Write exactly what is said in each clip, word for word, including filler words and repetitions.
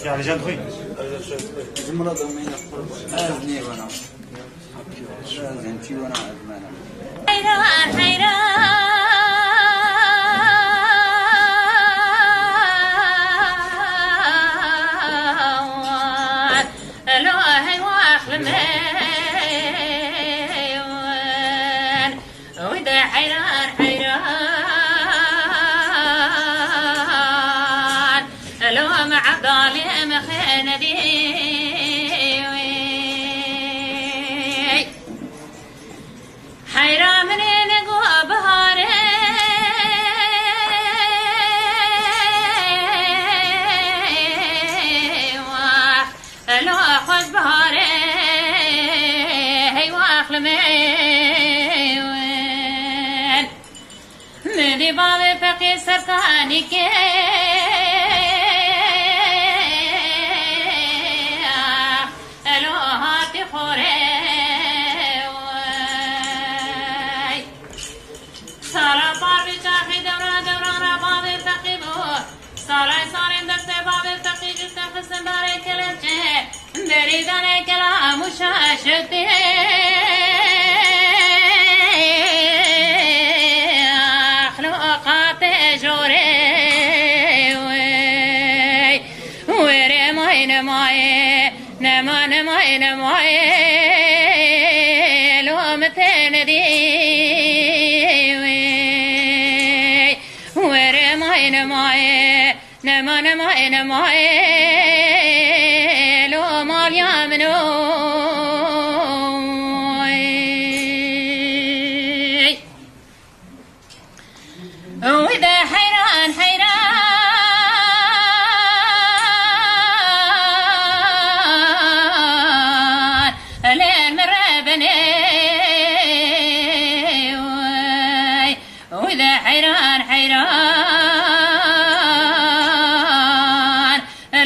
Alican xwe. Bizim buna dönmeyin. Ez niye bana? Sen çiğ bana ezmene. Heyran, heyran. Elo, hey, waxlime. Wî de heyran heyran, elo me Evdalê me xêne dî wî. Heyran min ê ne go biharê wax. Elo xweş biharê, hey waxlime win. Min dî bavê feqî serkanî kê. Elo hatî xorê wey. Sala parvê çaxê dewra dewra ra bavê feqî bû. Salay salên destê bavê feqî ji te xistin darê kelepçe. Berî darê kelam û şaşitê. Axloqatê jorê wey. Wêrê may nemaye. Nema, nema, nema, ê, lo mi te nedî, wê. Wêrê may nema, ê, nema, nema, ê, nema, ê, lo maliya min o, ê. Wî de heyran, heyran, lê min re binê, wî de heyran, heyran,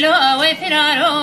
lo wê firaro.